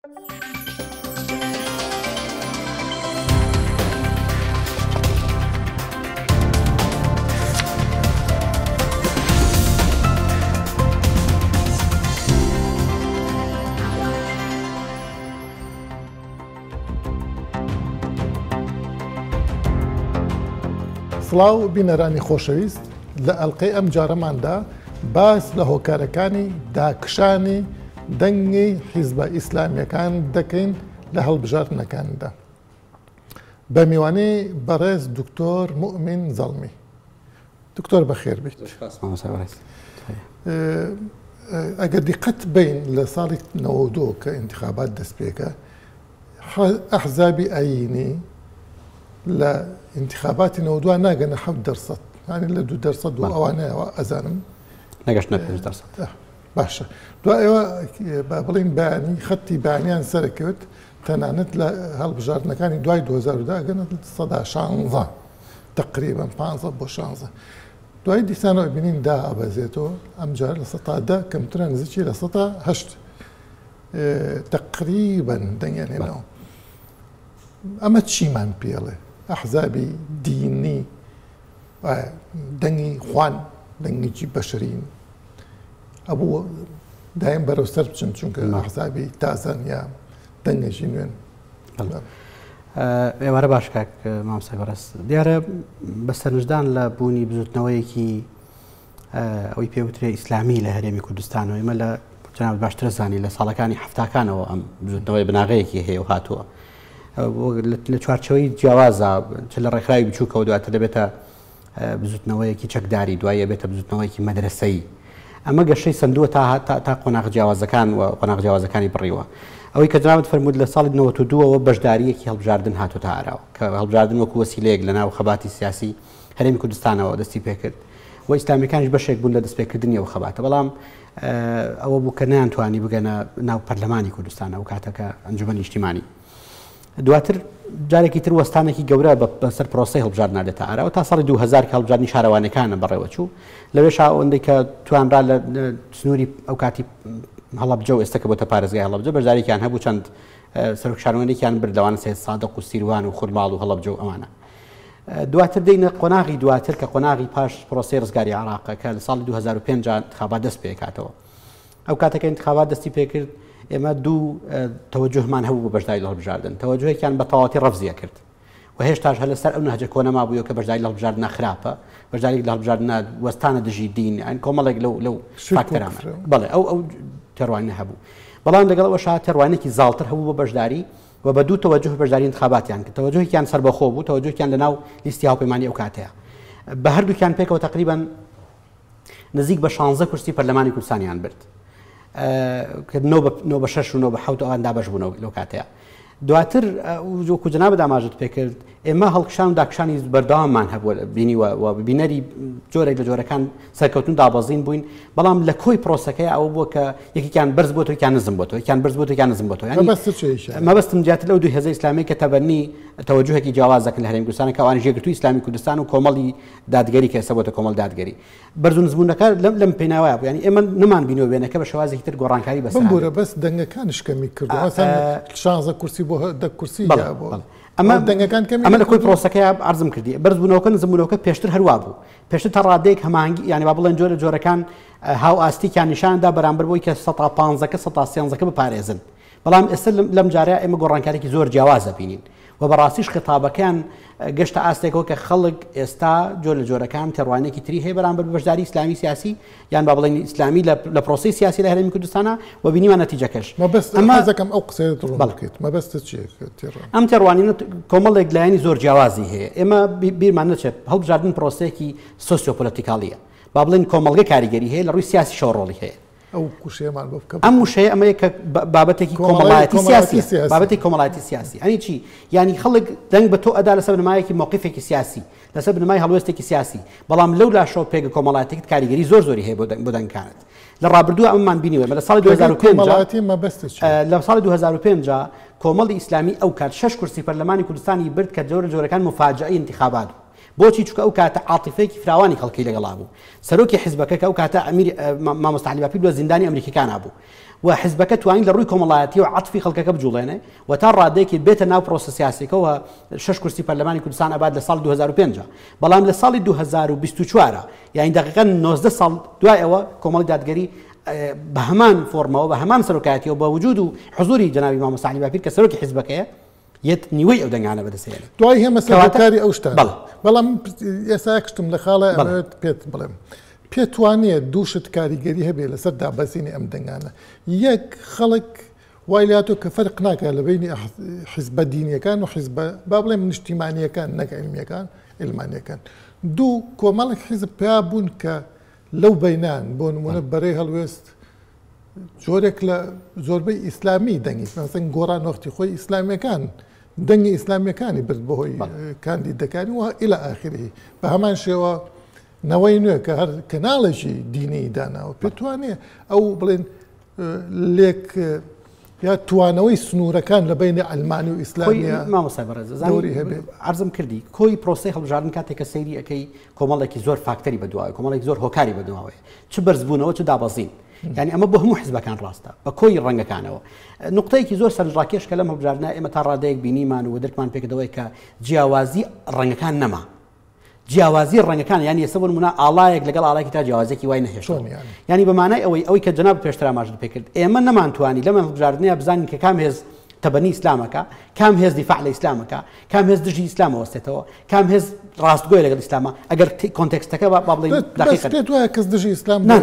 سڵاو بینەرانی خۆشەویست، لە ئەلقەی ئەم جارەماندا باس لە هۆکارەکانی داکشانی دەنگی حیزبە ئیسلامیەکان دەکەین لە هەڵبژاردنەکاندا بە میوانی بەڕێز دکتۆر موئمین زەڵمی. دکتۆر بەخێر بیت. ئەگەر دیقەت بین لە ساڵی 92 کە ئینتخابات دەست پێکە، ئەحزابی ئایینی لە ئینتخاباتی 92 ناگەنە 7%، یعنی لە 2% و ئەوانەیەوە ئەزانم نەگەشتنە 5%. باشە، دوای ئێوە با بڵین بەیانی خەتی بەیانیان سەرکەوت، تەنانەت لە هەڵبژاردنەکانی دوای 2010 ئەگەنە 16%، تقریبا 15 بۆ 16. دوای دیسانەوە بینین دا ئەبەزێتەوە، ئەمجار 10% کەمترە، نزیکی 8% تقریبا دەنگیان هێناوە. ئەمە چیمان پێڵێ؟ ئەحزابی دینی دەنگی خوان، دەنگێکی بەشەرین ئەبوو دایم بەرەو سەر بچن، چونکە ئەحزابی تازەن یا دەنگێکی نوێن. ئێوارە باش کاک مامۆستای بەڕێز. دیارە بە سەرنجدان لە بوونی بزوتنەوەیەکی ئەوەی پێوترێ ئیسلامی لە هەرێمی کوردستانەوە، ئێمە لە جەنابت باشترە زانی لە ساڵەکانی هەفتاکانەوە ئەم بزوتنەوەی بناغەیەکی هەیە و هاتووە لە چوارچەوەی جیاوازە، چ لە ڕێکخراوی بچووکەوە دواتر دەبێتە بزوتنەوەیەکی چەکداری، دوایی بێتە بزوتنەوەیەکی مەدرەسەیی. ئەمە گەشەی سندووە تا قۆناغ جیاوازەکان و قۆناغ جیاوازەکانی بڕیوە. ئەوەی کە جەنابت فەرموود لە ساڵی 92ەوە بەشداریەکی هەڵبژاردن هاتۆتە ئاراوە، کە هەڵبژاردن وەکو وەسیلەیەک لە ناو خەباتی سیاسی هەرێمی کوردستانەوە دەستی پێکرد و ئیسلامیەکانیش بەشێک بوون لە دەستپێکردنی ئەو خەباتە، بەڵام ئەوە بوو کە نەیانتوانی بگەنە ناو پەرلەمانی کوردستان ئەو کاتەکە ئەنجومەنی نیشتیمانی. دواتر جارێکی تر وەستانێکی گەورە بەسەر پرۆسەی هەڵبژاردن دێتە ئاراوە تا ساڵی 2000 کە هەڵبژاردنی شارەوانیەکانە بەڕێوەچوو. لەوێشا ئەوەندەی کە توانرا لە سنووری ئەو کاتی هەڵەبجە و ئێستا کە بۆتە پارێزگای هەڵەبجە بەشداریکیان هەبوو، چەند سەرۆک شارەوانیەکیان برد، لەوانە سەید سادق و سیروان و خورماڵ و هەڵەبجە و ئەوانە. دواتر دێینە قۆناغی دواتر کە قۆناغی پاش پرۆسەی ڕزگاری عێراقە کە لە ساڵی 2005 انتخابات دەست پێکاتەوە. ئەو کاتەکە انتخابات دەستی پێکرد ئێمە دوو تەوەجوهمان هەبوو بۆ بەشداری لە هەڵبژاردن. تەوەجوهێکیان بە تەواوەتی ڕەفزیە کرد و هێشتاش هەر لەسەر ئەو نەهجە کۆنە مابوویەوە کە بەشداری لە هەڵبژاردنە خراپە، بەشداری لە هەڵبژاردنە وەستانە دژی دین، یان کۆمەڵێک لەو فاکتەرانە. بەڵێ ئەو تێڕوانینە هەبوو. بەڵام لەگەڵ ئەوەشا تێڕوانینێکی زاڵتر هەبوو بۆ بەشداری و بە دوو تەوەجوه بەشداری انتخاباتیان کرد. تەوەجوهێکیان سەربەخۆ بوو، تەوەجوهێکیان لەناو لیستی هاوپەیمانی ئەو کاتەیە. بە هەردووکیان پێکەوە تقریبا نزیک بە 16 کورسی پەرلەمانی کوردستانیان برد کە 9 بە 6 و 9 بە 7 ئەوان دابەش بوون لەو کاتەیە. دواتر وەکو جەنابت ئاماژەت پێکرد ئێمە هەڵکشان و داکشانی بەردەواممان هەبووە بینی و بینەری جۆرێک لە جۆرەکان سەرکەوتن دابەزین بووین، بەڵام لە کۆی پرۆسەکەی ئەوە بووە کە یەکێکیان بەرز بۆتەوە یەکیان نزم بۆتەوە، یەکیان بەرز بۆتەوە یەکیان نزم بۆتەوە. مەبەستم زیاتر لەو دوو هێزە ئیسلامی کە تەبەنی تەوەجوهێکی جیاواز دەکەن لە هەرێمی کوردستان، کە ئەوانیش یەکگرتووی ئیسلامی کوردستان و کۆمەڵی دادگەری کە ئێستا بۆتە کۆمەڵ دادگەری. بەرز و نزمبوونەکە لەم پێناوەیە بوو، یعنی ئێمە نەمان بینەوە وێنەکە بە شێوازێکی تر گۆڕانکاری بەسەر بمبوورە، بەس دەنگەکانیش کەمی کردو. مەسەن 16 کورسی بۆ 10 کورسی یا بۆ ئەمە دەنگەکان کەمی ئەمە لە کۆی پرۆسەکەی عەرزم کردی. بەرزبوونەوەکە نزمبوونەوەکە پێشتر هەروا بوو، پێشتر تا ڕادەیەک هەماهەنگی، یعنی با بڵێن جۆرە جۆرەکان هاو ئاستیکیان نیشاندا بەرامبەر بۆی کە 15%ەکە 13%ەکە بپارێزن. بەڵام ئێستا لەم جارە ئێمە گۆڕانکارێکی زۆر جیاواز دەبینین و بەڕاستیش خطابەکەیان گەشتە ئاستێکەوە کە خەڵک ئێستا جۆر لە جۆرەکان تێڕوانێکی تری هەیە بەرامبەر بە بەشداری ئیسلامی سیاسی، یان با بڵێین ئیسلامی لە پرۆسەی سیاسی لە هەرێمی کوردستانە و بینیمان نەتیجەکەش. ئەمە حەزەکەم ئەو قسەیە ڕوون بکەیت، مەبەستت چییە تێڕوان؟ ئەم تێڕوانینە کۆمەڵێک لایەنی زۆر جیاوازی هەیە. ئێمە بیرمان نەچێت هەڵبژاردن پرۆسەیەکی سۆسیۆپۆلەتیکالیە، با بڵێین کۆمەڵگە کاریگەری هەیە، لە ڕووی سیاسیشەوە ڕۆڵی هەیە. ئەو وشەیەمان بۆ بکە. ئەم وشەیە ئەمەیە کە بابەتێکی کۆمەڵایەتی سیاسی، بابەتی کۆمەڵایەتی سیاسی. ئەنی چی؟ یعنی خەڵک دەنگ بە تۆ ئەدا لەسەر بنەمایەکی مەوقفێکی سیاسی، لەسەر بنەمای هەڵوێستێکی سیاسی، بەڵام لەو لاشەوە پێگە کۆمەڵایەتیکت کاریگەری زۆر زۆری هەیە بۆ دەنگەکانت. لە ڕابردوو ئەمەمان بینیوە لە ساڵی 2005 لە ساڵی 2005 کۆمەڵی ئیسلامی ئەو کات 6 کورسی پەرلەمانی کوردستانی برد کە جۆرە جۆرەکان مفاجئەی انتخابات بوو. بۆچی؟ چونکە ئەو کاتە عاتیفەیەکی فراوانی خەڵکی لەگەڵا بوو. سەرۆکی حیزبەکە کە ئەو کاتە ئەمیر مامۆستا عەلی باپیر لە زیندانی ئەمریکیەکانا بوو و حیزبەکە توانی لە ڕووی کۆمەڵایەتی و عەتفی خەڵکەکە بجوڵێنێ و تا ڕادەیەکی بێتە ناو پرۆسە سیاسیەکەوە 6 کورسی پەرلەمانی کوردستان ئەبات لە ساڵی 2005. بەڵام لە ساڵی 2024 یعنی دقیقا 19 ساڵ دوای ئەوە کۆمەڵی دادگەری بە هەمان فۆرمەوە بە هەمان سەرۆکایەتیەوە بە وجود و حزوری جەنابی مامۆستا عەلی باپیر کە سەرۆکی حیزبەکەیە یەت نیوەی ئەو دەنگانە بەدەستهێنێ. دوای هێمە سەرۆکاری ئەو شتانە. بەڵام ئێستا یەک شتم لە خاڵە ئەمەوێت پێت بڵێم. پێت وانییە دوو شت کاریگەری هەبێ لەسەر دابەزینی ئەم دەنگانە. یەک، خەڵک وای لێهاتووە کە فەرق ناکات لە بەینی حیزبە دینیەکان و حیزبە با بڵێم نیشتیمانیەکان نەک عیلمیەکان، عیلمانیەکان. دوو، کۆمەڵێک حیزب پیا بوون کە لەو بەینان، بۆ نموونە بەرەی هەڵوێست جۆرێک لە زۆربەی ئیسلامی دەنگی مەسەن گۆڕان وەختی خۆی ئیسلامیەکان دەنگی ئیسلامیەکانی برد بەهۆی کاندیدەکانی و ئیلا ئاخری. بە هەمان شێوە نەوەی نوێ کە هەر کەناڵێکی دینی داناوە، پێتوانێ ئەو بڵێن لێک یا توانەوەی سنوورەکان لە بینی ئەلمانی و ئیسلامیە مامۆستای بەڕێز دەوری هەبێ؟ عەرزم کردی کۆی پرۆسەی هەڵبژاردن کاتێک کە سەیری ئەەکەی کۆمەڵێکی زۆر فاکتەری بەدواوە، کۆمەڵێکی زۆر هۆکاری بەدواوەیە، چ بەرزبوونەوە چ دابەزین. یعنی ئەمە بۆ هەموو حزبەکان ڕاستە بە کۆی ڕەنگەکانەوە. نقطەیەکی زۆر سەرنجڕاکێش کە لەم هەڵبژاردنە ئێمە تا ڕادەیەک بینیمان و دەرکمان پێکردەوەی کە جیاوازی ڕەنگەکان نەما. جیاوازی ڕەنگەکان یعنی ئێستا بۆ نمونە ئاڵایەک لەگەڵ ئاڵایەکی تا جیاوازێکی وای نەهێشتەوە. یعنی بە مانای ئەوەی کە جەناب پێشتر ئاماژەت پێکرد، ئێمە نەمانتوانی لەم هەڵبژاردنەیە بزانین کە کام هێز تەبەنی ئیسلامەکە، کام هێز دیفاع لە ئیسلامەکە، کام هێز دژی ئیسلامە وەستێتەوە، کام هێز ڕاستگۆی لەگەڵ ئیسلامە. ئەگەر کۆنتێکستەکە با بڵێین دقیقاً. پێت وایە کەس دژی ئیسلام نا،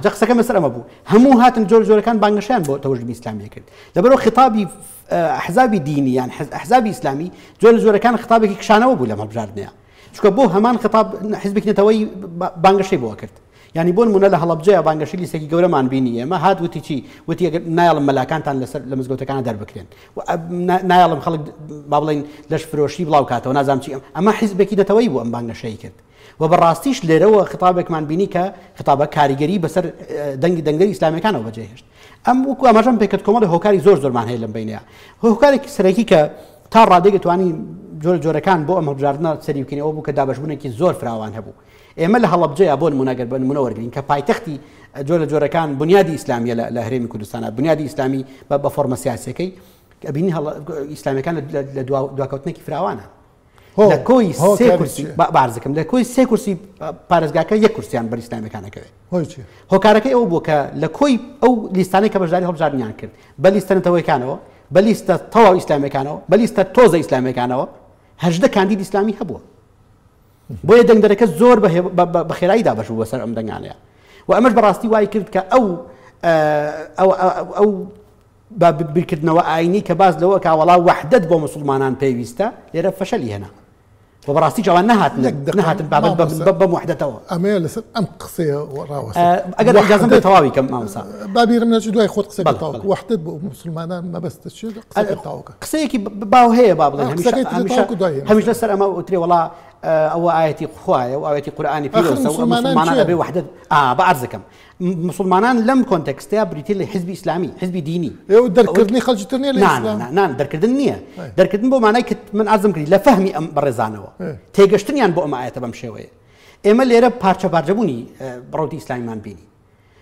جا قسەکەم لەسەر ئەمە بوو. هەموو هاتن جۆر جۆرەکان بانگەشەیان بۆ تەوژمی ئیسلامیە کرد. لەبەرەوە خطابی ئەحزابی دینی یان ئەحزابی ئیسلامی جۆر لە جۆرەکان خطابێکی کشانەوە بوو لەم هەڵبژاردنەیە. چونکە بۆ هەمان خطاب حزبێکی نەتەوەی بانگەشەی بۆ کرد. یعنی بۆ نمونە لە هەڵەبجەیە بانگەشەی لیستێکی گەورەمان بینی ئێمە هات وتی چی؟ وتی ئەگەر نایەڵم مەلاکانتان لەسەر لە مزگەوتەکانە دەربکرێن و نایەڵم خەڵک با بڵێین لەش فرۆشی بڵاو کاتەوە نازانم چی. ئەمە حیزبێکی نەتەوەیی بوو ئەم بانگەشەی کرد. و بەڕاستیش لێرەوە خطابێکمان بینی کە خطابە کاریگەری بەسەر دەنگدەری ئیسلامیەکانەوە بەجێهێشت. ئەم وەکو ئاماژەم پێکرد کۆمەڵی هۆکاری زۆر زۆرمان هەیە لەم بینەیە. هۆکارێکی سەرەکی کە تا ڕادەیەک توانی جۆرە جۆرەکان بۆ ئەم هەڵبژاردنە سەری بکەینەوە بوو کە دابەشبوونێکی زۆر فراوان هەبوو. ئێمە لە هەڵەبجەیە بۆ نمونە گەر بە نمونە وەرگین کە پایتەختی جۆرە جۆرەکان بنیادی ئیسلامیە لە هەرێمی کوردستانە، بنیادی ئیسلامی بە فۆرمە سیاسیەکەی ئەبینی ئیسلامیەکان لە دواکەوتنێکی فراوانە. لە کۆی سێ کورسی بارزەکەم لە کۆی سێ کورسی پارێزگاکە یەک کورسیان بەر ئیسلامیەکان ئەکەوێت. هۆکارەکەی ئەو بوو کە لە کۆی ئەو لیستانەی کە بەشداری هەڵبژاردنیان کرد بە لیستە نەتەوەیەکانەوە، بە لیستە تەواو ئیسلامیەکانەوە، بە لیستە تۆزە ئیسلامیەکانەوە 18 کاندید ئیسلامی هەبووە. بۆیە دەنگدەرەکە زۆر بە خێرایی دابەش بوو بەسەر ئەم دەنگانەیە. و ئەمەش بەڕاستی وای کرد کە ئەو ئەو بە بیرکردنەوە ئاینی کە باز لەوە کە وەڵا وەحدەت بۆ مسلمانان پێویستە لێرە فەشەلی هێنا. و بەڕاستی ئەوان نەهاتن بەم وەحدەتەوە. ئەمەیە لەسەر ئەم قسەیە ڕاوەستە. ئەگەر ئیجازەم بێت تەواوی کەم مامۆستا. با بیرم نەچێت دوای خۆت قسەکە تەواو بکە. وەحدەت بۆ مسلمانان مەبەستە چییە؟ قسەکە تەواو بکە. قسەیەکی باو هەیە با بڵێن هەمیشە لەسەر ئەمە وترێ وەڵا ئەوە ئایەتی خوایە و ئایەتی قورئانی پیرۆزە و مسلمانان ئەبێ وەحدەت. بە عەرزەکەم مسلمانان لەم کۆنتێکستەیە بریتی لە حزبی ئیسلامی، حزبی دینی. ئێوە دەرکردنی خەڵکی تر نییە لە ئیسلام؟ نا، نا، دەرکردن نییە. دەرکردن بۆ مانای کە من عەرزم کردی لە فەهمی ئەم بەڕێزانەوە تێگەشتنیان بۆ ئەم ئایەتە بەم شێوەیە. ئێمە لێرە پارچە پارچەبوونی ڕەوتی ئیسلامیمان بینی.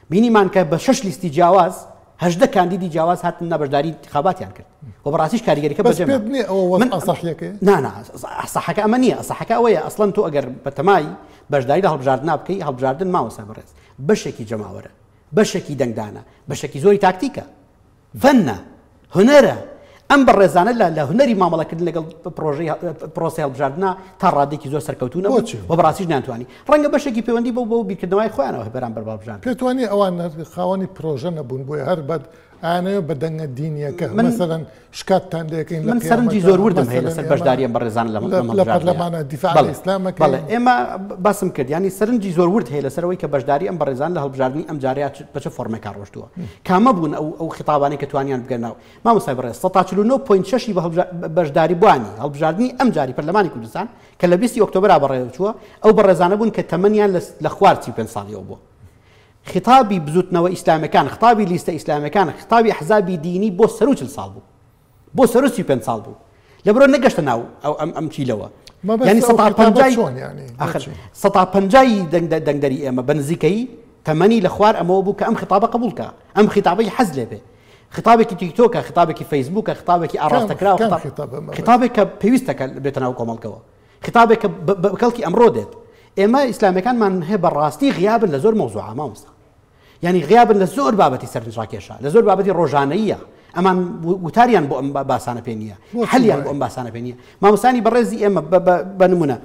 بینیمان کە بە 6 لیستی جیاواز 18 کاندیدی جیاواز هاتن نەبەشداری انتخاباتیان کرد و بەڕاستیش کاریگەریەکە بەجێ پێت نییە ئەوە وەزع سەحیەکەیە؟ نا، نا، سەحەکە ئەمە نییە. سەحەکە ئەوەیە ئەسڵەن تۆ ئەگەر بەتەمای بەشداری لە هەڵبژاردنا بکەی، هەڵبژاردن ماوەسا بەڕێز بەشێکی جەماوەرە، بەشێکی دەنگدانە، بەشێکی زۆری تاکتیکە، فەنە، هونەرە. ئەم بەڕێزانە لە هونەری مامەڵەکردن لەگەڵ پرۆسەی هەڵبژاردنە تا ڕادێکی زۆر سەرکەوتوو نەبوو و بەڕاستیش نانتوانی. ڕەنگە بەشێکی پەیوەندی بەو بیرکردنەوەی خۆیانەوە بەرامبەر بە هەڵبژاردن. پێت وانییە ئەوان خاوەنی پرۆژە نەبوون بۆیە هەر بەد ئانەوە بە دەنگە دینیەکە مەسەلەن شکاتتان لێکەین من سەرنجی زۆر وردم هەیە لەسەر بەشداری ئەم بەڕێزان لە پەرلەمانە دیفاع لە ئیسلامەکە. بەڵێ ئێمە باسم کرد، یعنی سەرنجی زۆر ورد هەیە لەسەر ئەوەی کە بەشداری ئەم بەڕێزان لە هەڵبژاردنی ئەم جارەیە بە چه فۆرمێکا ڕۆشتووە، کامە بوون ئەو خیتابانەی کە توانیان بگەنەوە. مامۆستای بەڕێز 149.6 بەشداری بوانی هەڵبژاردنی ئەم جاری پەرلەمانی کوردستان کە لە 20 ئۆکتۆبەرا بەڕێوە چووە، ئەو بەڕێزانە بوون کە تەمەنیان لە خوار 35 ساڵیەوە بووە. خطابی بزوتنەوە ئیسلامەکان، خطابی لیستە ئیسلامەکان، خطابی ئەحزابی دینی بۆ سەرو 40 ساڵ بوو، بۆ سەرو 35 ساڵ بوو. لەبەرەوە نەگەشتە ناو ئەم چیلەوە. یانی سەتا پەنجای ئاخر سەتا پەنجای دەنگدەری ئێمە بە نزیکەیی تەمەنی لە خوار ئەمەوە بوو کە ئەم خیتابە قبوڵ کە، ئەم خیتابەی حەز لێ بێ. خیتابێکی تیکتۆکە، خیتابێکی فەیسبووکە، خیتابێکی ئاڕاستەکراوە، خیتابێک کە پێویستە کە بێتە ناو کۆمەڵگەوە، خیتابێک کە بە کەڵکی ئەمڕۆ دێت. ئێمە ئیسلامیەکانمان هەیە بە ڕاستی غیابن لە زۆر مەوزوعە مامۆستا. یانی غیابن لە زۆر بابەتی سەرنجڕاکێشە، لە زۆر بابەتی ڕۆژانەییە. ئەمان وتاریان بۆ ئەم باسانە پێ نییە، حەلیان بۆ ئەم باسانە پێ نییە. مامۆستانی بەڕێزی ئێمە بە نمونە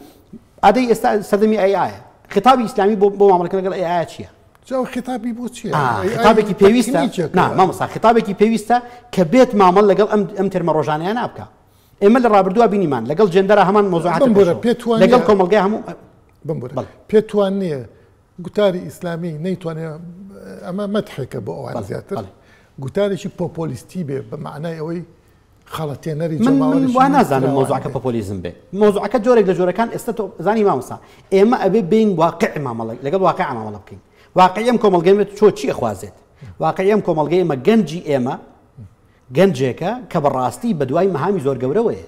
ئادەی ئێستا سەردەمی ئەی ئایە، خیتابی ئیسلامی بۆ مامەڵەکردن لەگەڵ ئەی ئایا چییە؟ جا خیتابی بۆ چییە؟ خیتابێکی پێویستە نا مامۆستا، خیتابێکی پێویستە کە بێت مامەڵ لەگەڵ ئەم تێرمە ڕۆژانەیە نابکە. ئێمە لە ڕابردووە بینیمان لەگەڵ جێندەرا هەمان مەوزوعات لەگەڵ کۆمەڵگای هەموو بمبورە پێت وان نییە گوتاری ئیسلامی نەیتوانێ ئەمە مەتحێکە بۆ ئەوان زیاتر گوتارێکی پۆپۆلیستی بێ بە معنای ئەوەی خەڵەتێنەری من وا نازانم مەوزوعەکە پۆپۆلیزم بێ مەوزوعەکە جۆرێک لە جۆرەکان ئێستا تۆ زانی مامۆستا ئێمە ئەبێ بین واقع مامەڵە لەگەڵ واقع مامەڵە بکەین واقعی ئەم کۆمەڵگەی چۆ چی ئەخوازێت واقعی ئەم کۆمەڵگەی ئێمە گەنجی ئێمە گەنجێکە کە بەڕاستی بەدوای مەهامی زۆر گەورەوەیە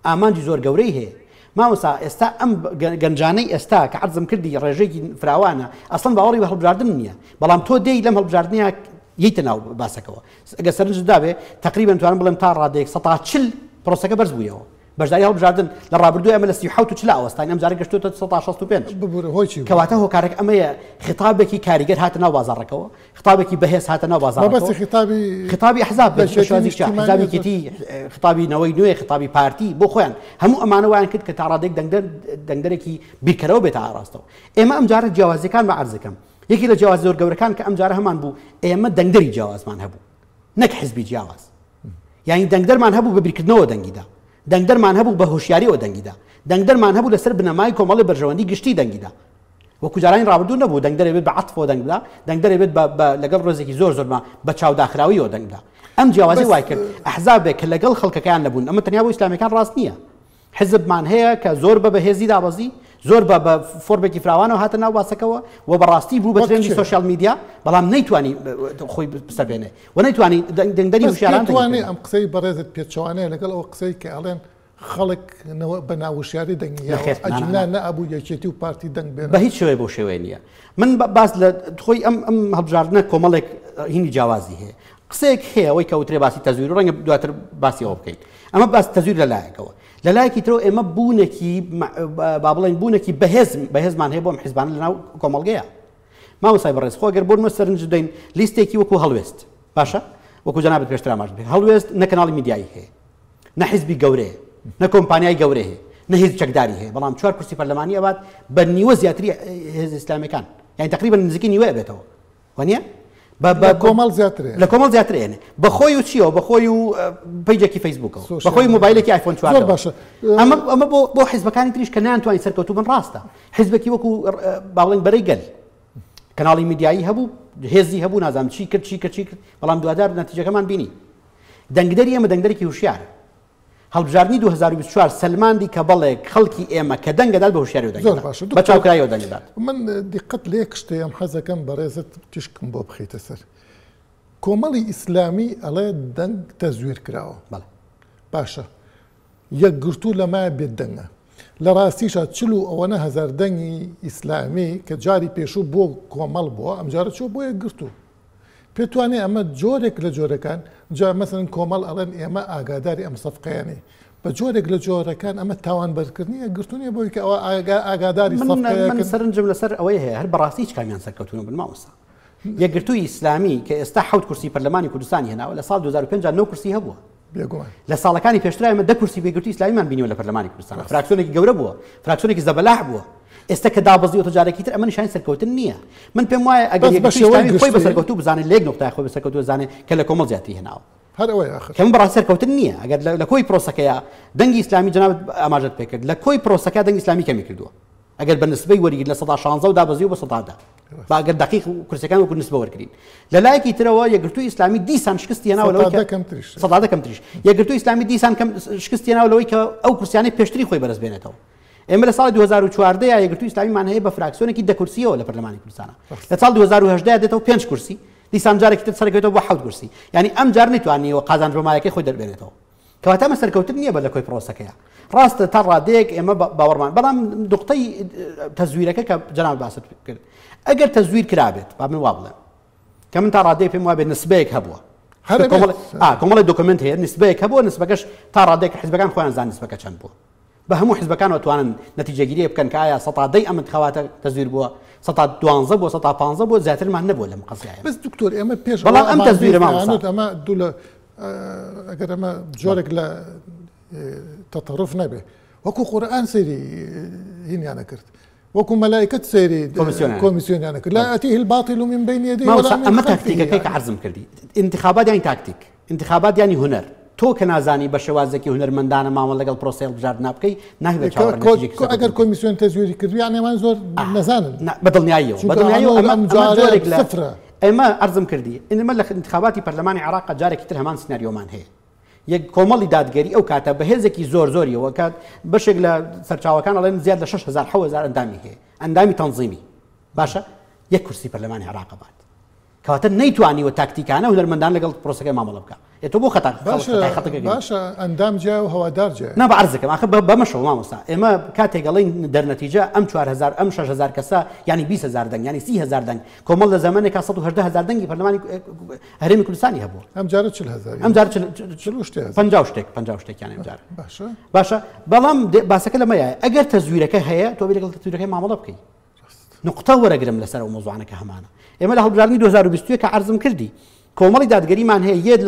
ئامانجی زۆر گەورەی هەیە مامۆستا ئێستا ئەم گەنجانەی ئێستا کە عەرزم کردی ڕێژەیەکی فراوانە ئەسڵەن باوەڕی بە هەڵبژاردن نییە بەڵام تۆ دێی لەم هەڵبژاردنە یەیتە ناو باسەکەوە ئەگەر سەرنجت دابێ تقریبا توانم بڵێم تا ڕادەیەک 40 پرۆسەکە بەرز بوویەوە بەشداری هەڵبژاردن لە ڕابردوو ئەمە لە 37 و 40 ئەوەستاین ئەم جارە گەشتۆتە 65 ببورە هۆی چی کەواتە هۆکارێک ئەمەیە خطابێکی کاریگەر هاتە ناو بازاڕەکەوە خطابێکی بەهێز هاتە ناو بازاڕەکەوە. مەبەستی خطابی خطابی ئەحزاب بە شێوازی چا حزابی یەکێتی خطابی نەوەی نوێ خطابی پارتی بۆ خۆیان هەموو ئەمانە وایان کرد کە تا ڕادەیەک دەنگدەر دەنگدەرێکی بیرکەرەوە بێتە ئاراستەوە. ئێمە ئەم جارە جیاوازیەکان بە عەرزەکەم یەکی لە جیاواز زۆر گەورەکان کە ئەم جارە هەمان بوو ئێمە دەنگدەری جیاوازمان هەبوو نەک حزبی جیاواز. یانی دەنگدەرمان هەبوو بە بیرکردنەوە دەنگیدا دەنگدەرمان هەبوو بە هۆشیاریەوە دەنگیدا دەنگدەرمان هەبوو لەسەر بنەمای کۆمەڵی بەرژەوەندی گشتی دەنگیدا وەکو جارانی ڕابردوو نەبوو دەنگدەرێ بێت بە عەتفەوە دەنگ بدا، دەنگدەرێ بێت بە بە لەگەڵ ڕێزێکی زۆر زۆر بە بە چاو داخراوییەوە دەنگ بدا. ئەم جیاوازی بەس وای کرد ئەحزابێک کە لەگەڵ خەڵکەکەیان نەبوون، ئەمە تەنیا بۆ ئیسلامییەکان ڕاست نییە. حزبمان هەیە کە زۆر بە بەهێزی دابەزی، زۆر بە بە فۆرمێکی فراوانەوە هاتە ناو باسەکەوە و بەڕاستی بوو بە وەک ترێندی کێ؟ سۆشیال میدیا، بەڵام نەیتوانی خۆی بسەپێنێ و نەیتوانی دەنگدەری بەس هوشیاران پێت دەنگی وا نییە پێ ئەم قسەی بەڕێزت پێچەوانەیە لەگەڵ ئەو قسەی کە ئەڵێن خەڵک نەوە بە ناوشیاری دەنگی یاوە نەخێر نا نا ئەگینا نا. نە ئەبوو یەکێتی و پارتی دەنگ بە بێنن. هیچ شێوەیە بەو شێوەیە نییە. من باس لە خۆی ئەم ئەم هەڵبژاردنە کۆمەڵێک هینی جیاوازی هەیە. قسەیەک هەیە ئەوەی کە وترێ باسی تەزویر و ڕەنگە دواتر باسی ئەوە بکەین. ئەمە باس تەزویر لە لایەکەوە. لە لایەکی ترەوە ئێمە بوونێکی با بڵێین بوونێکی بەهێز بەهێزمان هەیە بۆ ئەم حیزبانە لەناو کۆمەڵگەیە. مامۆستای بەڕێز خۆ گەر بۆ نموونە سەرنج بدەین لیستێکی وەکو هەڵوێست باشە وەکو جەنابت پێشتر ئاماژەت پێ هەڵوێست نە کەناڵی میدیایی هەیە نە حیزبی گەورەیە، نە کۆمپانیای گەورەی هەیە، نە هێزی چەکداری هەیە، بەڵام چوار کورسی پەرلەمانی ئەبات بە نیوە زیاتری هێزە ئیسلامیەکان، یانی تقریبا نزیکەی نیوە ئەبێتەوە، وانیە؟ بە لە کۆمەڵ زیاتر لە کۆمەڵ زیاتر ئێنێ بە خۆی و چیەوە بە خۆی و پەیجێکی فەیسبوکەوە بە خۆی مۆبایلێکی ئایفۆن 4 زۆر باشە ئەمە ئەمە بۆ بۆ حیزبەکانی تریش کە نەیانتوانی سەرکەوتوو بن ڕاستە حیزبێکی وەکو با بڵێین بەرەی گەل کەناڵی میدیایی هەبوو هێزی هەبوو نازانم چی کرد چی کرد چی کرد بەڵام دوجار نەتیجەکەمان بینی دەنگدەری ئێمە دەنگدەرێکی هوشیارە. هەڵبژاردنی 2024 سەلماندی کە بەڵێ خەڵکی ئێمە کە دەنگ ئەدات بە هوشیاریەوە دەنگ زۆر ئەدات، باشە بە دکتۆر چاوکراییەوە دەنگ ئەدات. من دیقەت لە یەک شتەیەم حەزەکەم بەڕێزت تیشکم بۆ بخەیتە سەر. کۆمەڵی ئیسلامی ئەڵێ دەنگ تەزویر کراوە. بەڵێ. باشە یەکگرتوو لەمایە بێ دەنگە. لە ڕاستیشا 40 و ئەوەنە هەزار دەنگی ئیسلامی کە جاری پێشوو بۆ کۆمەڵ بووە ئەمجارە چووە بۆ یەکگرتوو. پێت وانیە ئەمە جۆرێک لە جۆرەکان، جا مەسەلەن کۆمەڵ ئەڵێن ئێمە ئاگاداری ئەم سەفقەیە نین، بە جۆرێک لە جۆرەکان ئەمە تاوانبارکردنی یەکگرتوو نیە بۆی کە ئەوە ئاگاداری من سەفقەیەکن؟ سەرنجم لەسەر ئەوەی هەیە هەر بەڕاستی هیچ کامیان سەرکەوتوو نەبوون مامۆستا. یەکگرتووی ئیسلامی کە ئێستا حەوت کورسی پەرلەمانی کوردستانی هێناوە لە ساڵ 2005 نۆ کورسی هەبووە. بێگومان. لە ساڵەکانی پێشترا ئێمە 10 کورسی یەکگرتووی ئیسلامیمان بینیوە لە پەرلەمانی کوردستان. فراکسیۆنێکی گەورە بووە، فراکسیۆنێکی زەبەلاح بووە. ئێستا کە دابەزیوەتە جارێکی تر ئەمە نیشانی سەرکەوتن نییە. من پێم وایە ئەگەر بەس بە یەکگرتووی شێوەی ئیسلامی خۆی بە گشتی سەرکەوتوو بزانێت لە یەک نوقتەیا خۆی بە سەرکەوتوو بزانێت کە لە کۆمەڵ زیاتری هێناوە. هەر ئەوەیە ئاخر. کە من بەڕاستی سەرکەوتن نییە. ئەگەر لە کۆی پرۆسەکەیا دەنگی ئیسلامی جەنابت ئاماژەت پێ کرد لە کۆی پرۆسەکە دەنگی ئیسلامی کەمی کردووە. ئەگەر بە نسبەی وەرگیرین لە 16% و دابەزیوە بۆ 10%. با ئەگەر دقیق کورسەکان وەکو نسبە وەرگرین. لە لایەکی ترەوە یەکگرتووی ئیسلامی دیسان شکستی هێناوە لەوەی کە کەمتریش. 10% کەمتریش. یەکگرتووی ئیسلامی دیسان کەم شکستی هێناوە لەوەی کە ئەو کورسیانەی پێشتری خۆی بەرز بێنێتەوە. ئێمە لە ساڵی 2014 یا یەکگرتووی ئیسلامیمان هەیە بە فراکسیۆنێکی 10 کورسیەوە لە پەرلەمانی کوردستانە. لە ساڵ 2018 دێتەوە 5 کورسی، دیسان جارێکی تر سەرکەوێتەوە بۆ 7 کورسی. یعنی ئەم جار نەیتوانیوە قازانج بە مایەکەی خۆی دەربێنێتەوە. کەواتە ئەمە سەرکەوتن نییە بە لە کۆی پرۆسەکەیە. ڕاستە تا ڕادەیەک ئێمە باوەڕمان، بەڵام نوقتەی تەزویرەکە کە جەناب باست کرد، ئەگەر تەزویر کرابێت، با من وا بڵێم کە من تا ڕادەیەک پێم وابێت نسبەیەک هەبووە. کۆمەڵی دۆکۆمنت هەیە، نسبەیەک هەبووە، نسبەکەش تا ڕادەیەک حزبەکان خۆیان زان نسبەکە چەند بووە. بە هەموو حزبەکانەوە توانن نەتیجەگیریە بکەن کە ئایا 10% ئەم انتخاباتە تەزویر بووە، 12% بووە، 15% بووە، زیاترمان نەبووە لەم قەزیایە. بەس دکتۆر ئێمە پێش بەڵام ئەم تەزویرە مامۆستا ئەمە دوو لە ئەگەر ئەمە جۆرێک لە تەتەڕف نەبێ، وەکو قورئان سەیری هینیانە کرد، وەکو مەلایکەت سەیری کۆمیسیۆنیانە کرد، لا یأتیه الباطل من بین یدیه ولا من ئەمە تاکتیکەکەی کە عەرزم کردی، انتخابات یانی تاکتیک، انتخابات یانی هونەر. تۆ کە نازانی بە شێوازێکی هونەرمەندانە مامەڵە لەگەڵ پرۆسەی هەڵبژاردنا بکەی، ناهێ چاوەڕێ نەتیجەیەکی سەرکەوتوو ئەگەر کۆمیسیۆن تەزویری کردو یان ئێمان زۆر نەزانن. بە دڵنیاییەوە، بە دڵنیاییەوە ئەمە جۆرێک لە سفرە. ئێمە عەرزم کردی ئێمە لە انتخاباتی پەرلەمانی عێراق جارێکی تر هەمان سیناریۆمان هەیە. یەک کۆمەڵی دادگەری ئەو کاتە بە هێزێکی زۆر زۆریەوە کات بەشێک لە سەرچاوەکان ئەڵێن زیاد لە 6000 7000 ئەندامی هەیە، ئەندامی تەنظیمی. باشە یەک کورسی پەرلەمانی عێراق بات، کەواتە نەیتوانیوە تاکتیکانە هونەرمەندان لەگەڵ پرۆسەکەی مامەڵە بکە. ئێ تۆ بۆ خەتا خەتەکە باشە ئەندام جیا و هەوادار جیا. نا بە عەرزەکەم ئاخر بەمەشەوە مامۆستا ئێمە کاتێک ئەڵێین دەرنەتیجە ئەم 4000 ئەم 6000 کەسە یعنی 20000 دەنگ یعنی 30000 دەنگ، کۆمەڵ لە زەمانێکا 118000 دەنگی پەرلەمانی هەرێمی کوردستانی هەبوو. ئەم جارە 40000. ئەم جارە چل و شتێک. 50 شتێک، 50 شتێکیان ئەم جارە. باشە. باشە بەڵام باسەکە لەمەیە ئەگەر تەزویرەکە هەیە تۆ بێ لەگەڵ تەزویرەکەی مامەڵە بکەی. نقطە وەرەگرم لەسەر ئەو مۆزوعانە کە هەمانە. ئێمە لە هەڵبژاردنی 2021 کە عەرزم کردی کۆمەڵی دادگەریمان هەیە یەک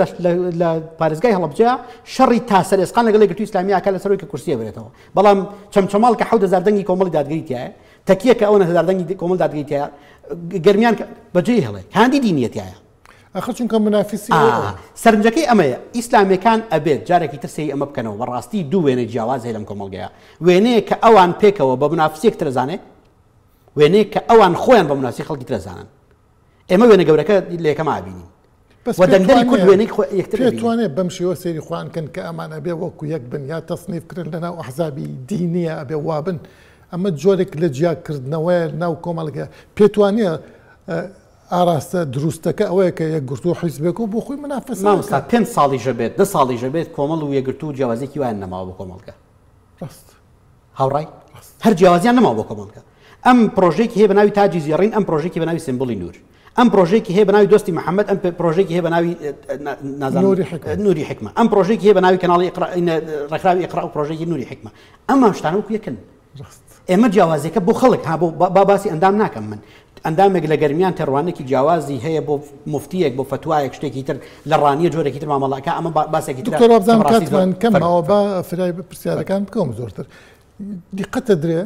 لە پارێزگای هەڵەبجە شەڕی تا سەر ئێسقان لەگەڵ یەکگرتووی ئیسلامی ئاکا لەسەر ئەوەی کە کورسیە برێتەوە، بەڵام چەمچەماڵ کە 7000 دەنگی کۆمەڵی دادگەری تایە، تەکیە کە ئەوەنە هەزار دەنگی کۆمەڵ دادگەری تایە، گەرمیان بەجێی هێڵێ کاندیدی نییە تایە. ئەخر چونکە منافسی سەرنجەکەی ئەمەیە ئیسلامیەکان ئەبێت جارێکی تر سەیری ئەمە بکەنەوە. بەڕاستی دوو وێنەی جیاواز هەیە لەم کۆمەڵگەیە، وێنەیە کە ئەوان پێکەوە بە منافسیەک ترەزانێ، وێنەیە کە ئەوان خۆیان بە مناسی خەڵکی ترەزانن. ئێمە وێنە گەورەکە لە یەکەما ئەبینین و دەنگدەری کورد وێنەی یەکتر پێتوانێت بەم شێوە سەیری خۆیان کەن کە ئەمان ئەبێ وەکو یەک بن یا تەسنیف کرن لەناو ئەحزابی دینیە ئەبێ وابن. ئەمە جۆرێک لە جیاکردنەوەیە ناو کۆمەڵگە. پێتوانێ ئاراستە دروستەکە ئەوەیە کە یەکگرتوو حیزبێک و بۆ خۆی منافسە. مامۆستا 5 ساڵیشە بێت 10 ساڵیشە بێت کۆمەڵ و یەکگرتوو جیاوازێکی وایان نەماوە بۆ کۆمەڵگە. ڕاست. هاوڕای؟ هەر جیاوازیان نەماوە بۆ کۆمەڵگە. ئەم پرۆژێکی هەیە بە ناوی تاجی زێڕین، ئەم پرۆژێکی بە ناوی سیمبولی نور، ئەم پرۆژێکی هەیە بە ناوی دۆستی محەممەد، ئەم پرۆژێکی هەیە بە ناوی نوری حکمە، ئەم پرۆژێکی هەیە بە ناوی کەناڵی ڕێکخراوی ئیقرا و پرۆژێکی نوری حکمە. ئەمە شتانە وەکو یەکن. ئێمە جیاوازیەکە بۆ خەڵک ها بۆ با باسی ئەندام ناکەم من. ئەندامێک لە گەرمیان تێڕوانێکی جیاوازی هەیە بۆ مفتیەک، بۆ فەتوایەک، شتێکی تر لە ڕانیە جۆرێکی تر مامەڵەکە. ئەمە باسێکی تر. دکتۆر وابزانم کاتمان کەمەوە، با فرای پرسیارەکان بکەم زۆرتر. دیقەتە درێ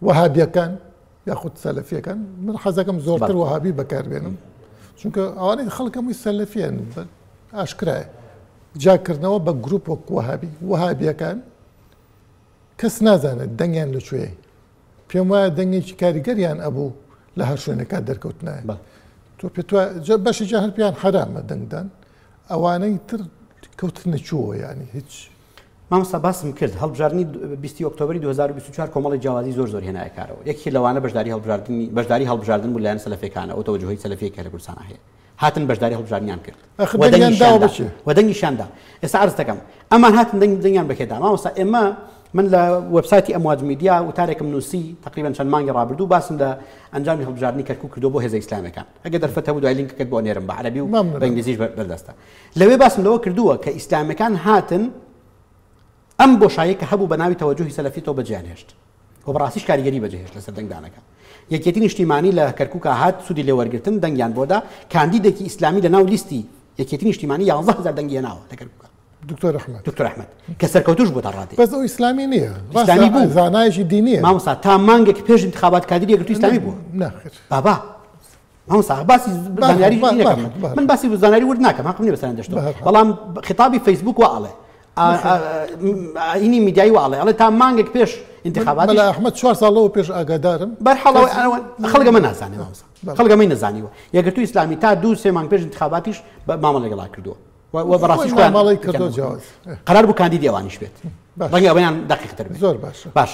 وەهابیەکان یاخود سەلەفیەکان، من حەزەکەم زۆرتر وەهابی بەکاربێنم چونکە ئەوانەی خەڵکەمووی سەلەفیان ئاشکرایە. جیاکردنەوە بە گروپ وەک وەهابی، وەهابیەکان کەس نازانێت دەنگیان لەکوێیە. پێم وایە دەنگێکی کاریگەریان ئەبوو لە هەر شوێنەکە دەرکەوتنایە. تۆ پێت وایە بەشێکیان هەر پێیان حەرامە دەنگدان، ئەوانەی تر کەوتنە چووە یعنی هیچ. مامۆستا باسم کرد هەڵبژاردنی 20 ئۆکتۆبری 2024 کۆمەڵی جیاوازی زۆر زۆر هێنایە کارەوە. یەکێ لەوانە بەشداری هەڵبژاردن بوو لایەن سەلەفیەکانە، ئەو تەوەجوهی سەلەفیە کە لە کوردستان هەیە. هاتن بەشداری هەڵبژاردنیان کرد و دەنگیشیان دا. ئێستا عەرز دەکەم ئەمان هاتن دەنگیان بەکێدا. مامۆستا ئێمە من لە وەبسایتی ئەمواج میدیا وتارێکم نووسی تقریبا چەند مانگی ڕابردوو، باسم لە ئەنجامی هەڵبژاردنی کەرکوک کردو بۆ هێزە ئیسلامیەکان. ئەگەر دەرفەت هەبوو دوای لینکەکەت بۆ نێرم بە عەرەبی و بە ئینگلیزیش بەردەستە. لەوێ باسم لەوە کردووە کە ئیسلامیەکان هاتن ئەم بۆشایی کە هەبوو بە ناوی تەوەجوهی سەلەفیتەوە بەجێیان هێشت و بەڕاستیش کاریگەری بەجێهێشت لەسەر دەنگدانەکە. یەکێتی نیشتیمانی لە کەرکوکا هات سوودی لێوەرگرتن، دەنگیان بۆدا. کاندیدێکی ئیسلامی لە ناو لیستی یەکێتی نیشتیمانی 11000 دەنگی هێناوە لە کەرکوکا. دکتۆر ئەحمەد. دکتۆر ئەحمەد کە سەرکەوتوش بوو تا ڕادەیەک. بەس ئەو ئیسلامی نییە. ئیسلامی بوو. زانایەکی دینیە. مامۆستا تا مانگێک پێش انتخابات کادری یەکگرتووی ئیسلامی بوو. ناخیر. بابا مامۆستا باسی زانیاری نەکەم. من باسی زانیاری ورد ناکەم، حەقم نییە بەسەریان دەشتەوە. بەڵام خطابی فەیسبوک وا ئەڵێ، ئینی میدیایی وا ئەڵێ، ئەڵێ تا مانگێک پێش انتخابات. مەلا ئەحمەد 4 ساڵەوە پێش ئاگادارم. بەرحاڵ خەڵک ئەمە نازانێ مامۆستا، خەڵک ئەمەی نەزانیوە. یەکگرتووی ئیسلامی تا 2-3 مانگ پێش انتخاباتیش مامەڵە لەگەڵا کردووە و بەڕاستیش خۆیان مامەڵەی کردووە جیاواز. قەرار بوو کاندیدی ئەوانیش بێت. ڕەنگە ئەوەیان دەقیقتر بێت. زۆر باشە. باش.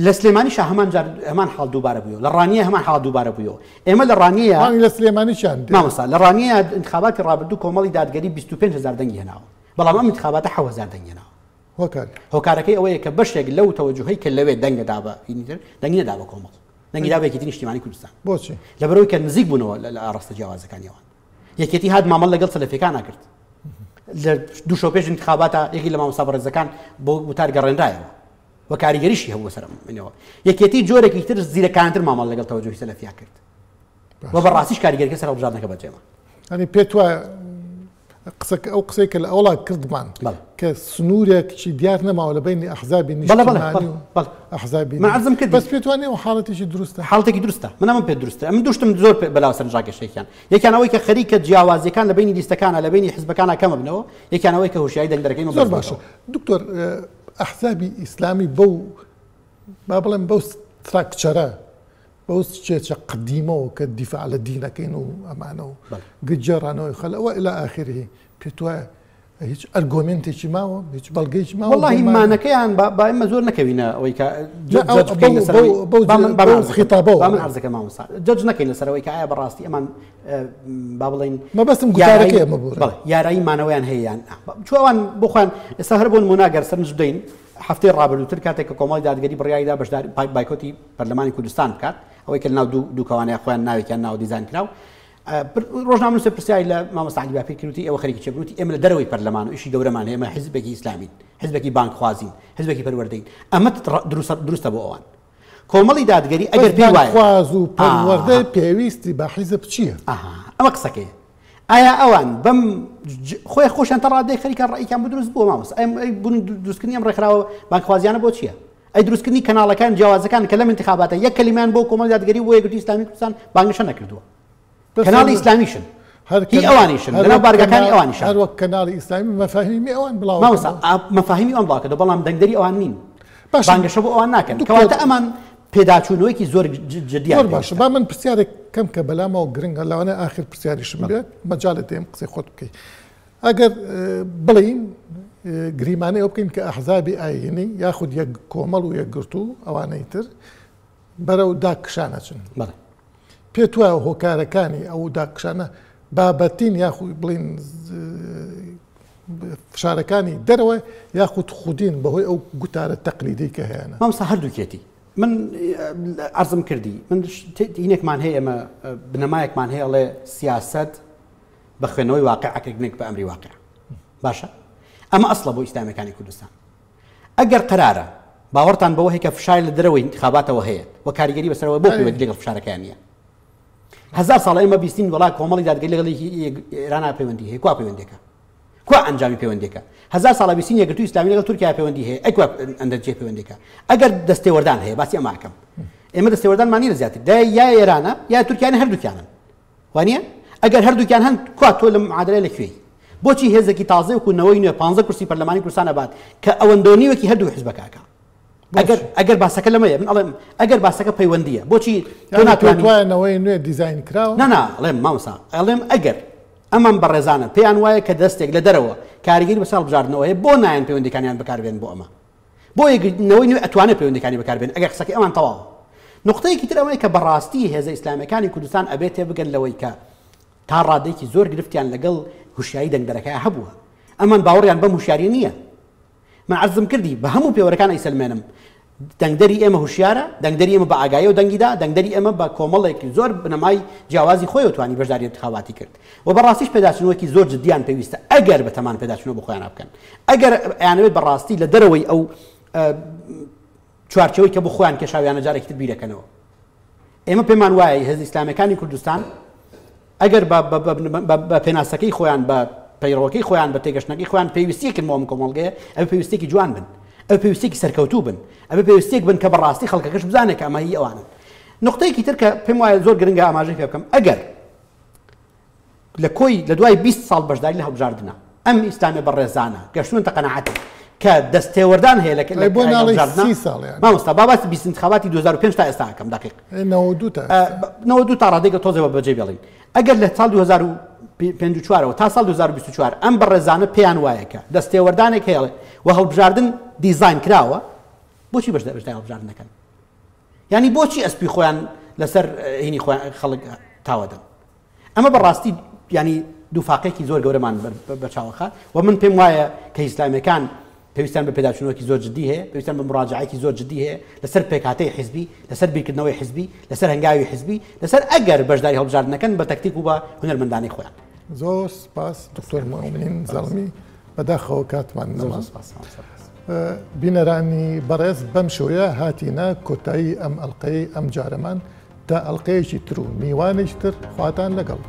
لە سلێمانی شا هەمان جار هەمان حاڵ دووبارە بوویەوە، لە ڕانیە هەمان حاڵ دووبارە بوویەوە. ئێمە لە ڕانیە لە سلێمانی چیان مامۆستا لە ڕانیە انتخاباتی ڕابردوو کۆمەڵی دادگەری 25000 دەنگی هێناوە. بەڵام ئەم انتخاباتە 7000 دەنگی هێناوە. هۆکار هۆکارەکەی ئەوەیە کە بەشێک لەو تەوەجوهەی کە لەوێ دەنگە دا بە هینی تر دەنگی نەدا بە کۆمەڵ، دەنگی دا بە یەکێتی نیشتیمانی کوردستان. بۆچی؟ لەبەرئەوەی کە نزیک بوونەوە لە ئاڕاستە جیاوازەکانی ئەوان. یەکێتی هات مامەڵە لەگەڵ سەلەفیەکانا کرد. لە دوو شەو پێش انتخاباتە یەکی لە مامۆستا بەڕێزەکان بۆ وتار گەڕێنرایەوە و کاریگەریشی هەبوو بەسەر منەوە. یەکێتی جۆرێکی تر زیرەکانتر مامەڵە لەگەڵ تەوەجوهی سەلەفیا کرد و بەڕاستیش کاریگەریەکە سەر هەڵبژاردنەکە بەجێما. یانی پێت وایە قسەکە ئەو قسەی کە لە ئەوڵا کردمان کە سنوورێکی دیار نەماوە لە بینی ئەحزابی نیشتمانی و ئەحزابی من عەرزم کرد بەس پێت وانییە ئەو حاڵەتێکی دروستە؟ حاڵەتێکی دروستە من ئەمەم پێ دروستە ئەمن دوو شتم زۆر بەلاوە سەرنجڕاکێشە یەکیان ئەوەی کە خەریکە جیاوازیەکان لە بینی لیستەکانە لە بینی حزبەکانە کەمە بنەوە یەکیان ئەوەی کە هۆشیاری دەنگدەرەکەی زۆر باشە دکتۆر ئەحزابی ئیسلامی بەو با بڵێم بەو ستراکچەرە بەو چێچە قدیمەوە کە دیفاع لە دینەکەین و ئەمانە و گجێڕانەوەی خەلەوە ئیلا ئاخری پێت وایە هیچ ئەرگۆمێنتێکی ماوە هیچ بەڵگەیەکی ماوە وەڵاهی مانەکەیان با ئێمە زۆر نەکەوینە ئەوەی کە جەج بکەین لەسەر خیتابەوە با من عەرزەکەم مامۆستا جەج نەکەین لەسەر ئەوەی کە ئایا بەڕاستی ئەمان با بڵێین مەبەستم گوتارەکەی ئەمە بوو بەڵێ یارایی مانەوەیان هەیە یان چۆ ئەوان بۆ خۆیان ئێستا هەر بۆ نموونە گەر سەرنج بدەین هەفتەی ڕابردووتر کاتێک کە کۆمەڵی دادگەری بڕیاریدا بەشداری بایکۆتی پەرلەمانی کوردستان بکات ئەوەی کە لەناو دوو کەوانەیە خۆیان ناوێکیان ناوە دیزاین کراو ڕۆژنامەنووسە پرسیاری لە مامۆستا عەلی باپیر کرد وتی ئێوە خەریکی چی بوون؟ وتی ئێمە لە دەرەوەی پەرلەمان و ئیشی گەورەمان هەیە، ئێمە حیزبێکی ئیسلامین، حیزبێکی بانگخوازین، حیزبێکی پەروەردەین. ئەمە دروستە بۆ ئەوان. کۆمەڵی دادگەری ئەگەر پێی وایە بانگخواز و پەروەردە پێویستی بە حیزب چییە؟ ئەمە قسەکەیە. ئایا ئەوان بەم خۆی خۆشیان تا ڕادەیەک خەریکە ڕەئیکیان بۆ دروست بووە مامۆستا؟ ئەی دروستکردنی ئەم ڕێکخراوە بانگخوازیانە بۆ چییە؟ ئەی دروستکردنی کەناڵەکان جیاوازەکان کە لەم انتخاباتە یەک کەلیمەیان بۆ کۆمەڵی دادگەری و بۆ یەکگرتووی ئیسلامی کوردستان بانگەشە نەکردووە کەناڵی ئیسلامیشن هی ئەوانیشن لەناو بارگاکانی ئەوانیشن هەر وەک کەناڵی ئیسلامی مەفاهیمی ئەوان بڵاو مامۆستا مەفاهیمی ئەوان بڵاو کردەوە بەڵام دەنگدەری ئەوان نین بانگەشە بۆ ئەوان ناکەن کەواتە ئەمان پێداچوونەوەیەکی زۆر جدیان زۆر باشە با من پرسیارێک کەم کە بەلامەوە گرنگە لەوانەیە ئاخر پرسیاریشم بێت مەجالت دێم قسەی خۆت بکەیت ئەگەر بڵێین گریمانەی ئەوە بکەین کە ئەحزابی ئایینی یاخود یەک کۆمەڵ و یەکگرتوو ئەوانەی تر بەرەو داکشان ئەچن پێت وایە هۆکارەکانی ئەو داکشانە بابەتین یاخود بڵین فشارەکانی دەرەوە یاخود خودین بەهۆی ئەو گوتارە تەقلیدی کە هەیەە مامۆستا هەردووکێتی من عەرزم کردی من هینێکمان هەیە ئێمە بنەمایەکمان هەیە ئەڵێ سیاست بە خوێندنەوەی واقع ئەکرێت نەک بە ئەمری واقع باشە ئەمە ئەسڵە بۆ ئیسلامیەکانی کوردستان ئەگەر قەرارە باوەڕتان بەوە هەیە کە فشار لە دەرەوەی انتخاباتەوە هەیە و کاریگەری بەسەرەوە بۆ پەیوەندی لەگەڵ فشارەکەیان نییە هەزار ساڵ ئێمە بیستین وڵا کۆمەڵی دادگەری لەگەڵ ئێران پەیوەندی هەیە کوا پەیوەندەکە کوا ئەنجامی پەیوەندەکە هەزار ساڵە بیستین یەکگرتووی ئیسلامی لەگەڵ تورکیا پەیوەندی هەیە ئەی کوا ئەندەجێ پەیوەندەکە ئەگەر دەستێوەردان هەیە باسی ئەمە ئەکەم ئێمە دەستێوەردانمان نییە زیاتر یا ئێرانە یا تورکیانە هەردووکیانن وانیە؟ ئەگەر هەردووکیان هەن کوا تۆ لە معادلە لە کوێی؟ بۆچی هێزێکی تازەی وەکو نەوەی نوێ پانزە کورسی پەرلەمانی کوردستان ئەبات کە ئەوەندەو نیوەکی هەردوو حزبەکە ئەکا؟ ئەگەر ئەگەر باسەکە لەمەیە من ئەڵێم ئەگەر باسەکە پەیوەندیە بۆچی تۆ ناتوانی وایە نەوەی نوێ دیزاین کراوە؟ نا نا ئەڵێم مامۆستا ئەڵێم ئەگەر ئەمان بەڕێزانە پێیان وایە کە دەستێک لە دەرەوە کاریگەری بەسەر هەڵبژاردنەوە هەیە بۆ نایەن پەیوەندیەکانیان بەکاربێنن بۆ ئەمە؟ بۆیە نەوەی نوێ ئەتوانێت پەیوەندیەکانی بەکاربێنێت ئەگەر قسەکەی ئەوان تەواوە. نوقتەیەکی تر ئەوەیە کە بەڕاستی هێزە ئیسلامیەکانی کوردستان ئەبێت تێبگەن لەوەی کە تا ڕادەیەکی زۆر گرفتیان لەگەڵ هوشیاری دەنگدەرەکەیا هەبووە. ئەمان باوەڕیان بەم هوشیاریە نییە. من عەرزم کردی بە هەموو پێوەرەکان ئەیسەلمێنم دەنگدەری ئێمە هوشیارە، دەنگدەری ئێمە بە ئاگاییەوە دەنگی دا، دەنگدەری ئێمە بە کۆمەڵێک زۆر بنەمای جیاوازی خۆیەوە توانی بەشداری ئینتخاباتی کرد و بەڕاستیش پێداچوونەوەکی زۆر جدیان پێویستە ئەگەر بەتەمان پێداچوونەوە بۆ خۆیان بکەن ئەگەر ئەیانەوێت بەڕاستی لە دەرەوەی ئەو چوارچێوەی کە بۆ خۆیان کێشاویانە جارێکی تر بیرەکەنەوە. ئێمە پێمان وایە هێزە ئیسلامیەکانی کوردستان ئەگەر بە پێناسەکەی خۆیان بە پەیڕەوەکەی خۆیان بە تێگەشتنەکەی خۆیان پێویستیەکن بۆ ئەم کۆمەڵگەیە ئەبێ پێویستێکی جوان بن ئەبێ پێویستێکی سەرکەوتوو بن ئەبێ پێویستێک بن کە بەڕاستی خەڵکەکەش بزانێت کە ئەمە هی ئەوانن نقطەیەکی تر کە پێم وایە زۆر گرنگە ئاماژەی پێ بکەم ئەگەر لە کۆی لە دوای 20 ساڵ بەشداری لە هەڵبژاردنە ئەم ئیسلامیە بەڕێزانە گەشتونەتە قەناعەتێک کە دەستێوەردان هەیە لە ئەی بۆ ناڵێی 30 ساڵ یانی؟ مامۆستا با باسی 20 انتخاباتی 2005 تا ئێستا ئەکەم دەقیق ئەی 92 تا ئێستا. 92 تا ڕادەیەک تۆزێ بە بەجێ بێڵین ئەگەر لە ساڵ 2054ەوە تا ساڵ 2024 ئەم بەڕێزانە پێیان وایە کە دەستێوەردانێک هەیە و هەڵبژاردن دیزاین کراوە بۆچی بەشداری هەڵبژاردن نەکەن؟ یانی بۆچی ئەسپی خۆیان لەسەر هینی خۆیان خەڵک تاوەدەن؟ ئەمە بەڕاستی ینی دووفاقێکی زۆر گەورەمان بەرچاوەخات و من پێم وایە کە ئیسلامیەکان پێویستیان بە پێداچوونەوەکی زۆر جدی هەیە، پێویستیان بە موراجەعەیەکی زۆر جدی هەیە لەسەر پێکهاتەی حیزبی، لەسەر بیرکردنەوەی حیزبی، لەسەر هەنگاوی حیزبی، لەسەر ئەگەر بەشداری هەڵبژاردنەکەن بە تەکتیک و بە هونەرمەندانەی خۆیان. زۆر سپاس دکتۆر موئمین زەڵمی، بەداخەوە کاتمان نەما. بینەرانی بەڕێز بەم شێوەیە هاتینە کۆتایی ئەم ئەڵقەیەی ئەم جارەمان، تا ئەڵقەیەکی تر و میوانێکی تر خواتان لەگەڵ.